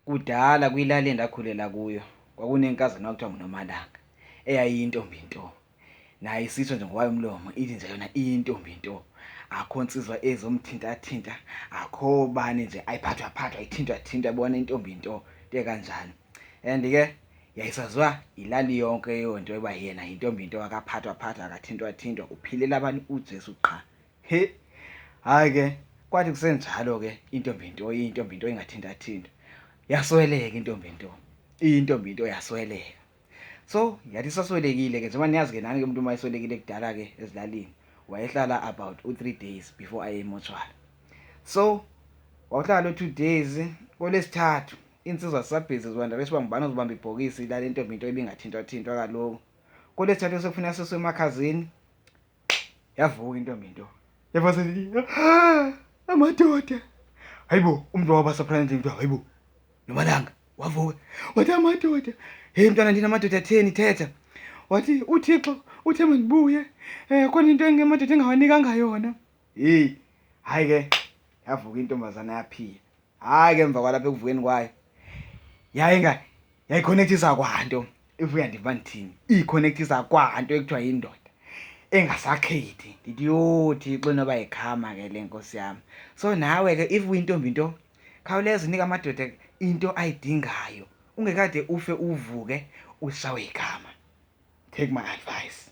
Kudala kwilali endakhulela kuyo kwakunenkazana kwakuthiwa nguNomalanga eyayiyintombi nto. Naye isitsho nje ngokwayo umlomo ithi nje yona iyintombi nto. Akho nsizwa ezomthintathinta, akho bani nje ayiphathwa phathwa ayithintwa thintwa yabona intombi nto into ekanjalo. And ke yayisaziwa ilali yonke leyo nto yoba yena yintombi nto akaphathwa phathwa akathintwa thintwa uphilela abantu uJesu qha. He hayi ke kwathi kusenjalo ke intombi nto iyintombi nto ingathintathintwa yasweleka intombi nto iyintombi nto yasweleka so yathi saswelekile ke njengoba niyazi ke nani ke umuntu uma eswelekile kudala ke ezilalini wayehlala about u-3 days before aye emoshwala so wawuhlala lo 2 days kolesithathu insizwa sisabhizi ziwandarisha uba ngubani ozobamba ibhokisi lale ntombi into ibingathintwathintwa kaloku kolesithathu sekufuneka sesemakhazini Yavuka intombi into. Yeva sethi amadoda. Hayibo umuntu waba surprise nje hayibo. Nomalanga wavuka. Wathi amadoda. Hey mntwana ndina amadoda atheni thetha. Wathi uThixo uthe mandibuye. Eh khona into engemadoda engawanikanga yona. Hey hayi ke yavuka intombazana yaphila. Hayi ke emva kwalapha ekuvukeni kwayo. Yayinga yayiconnectisa kwanto if uyandiva ndithini iyiconnectisa kwanto ekuthiwa yindoda engasakhethi ndithi yho thixo inoba yikhama ke le nkosi yam so nawe ke if uyintombi nto khawuleza unika amadoda into ayidingayo ungekade ufe uvuke ushawe yikhama take my advice.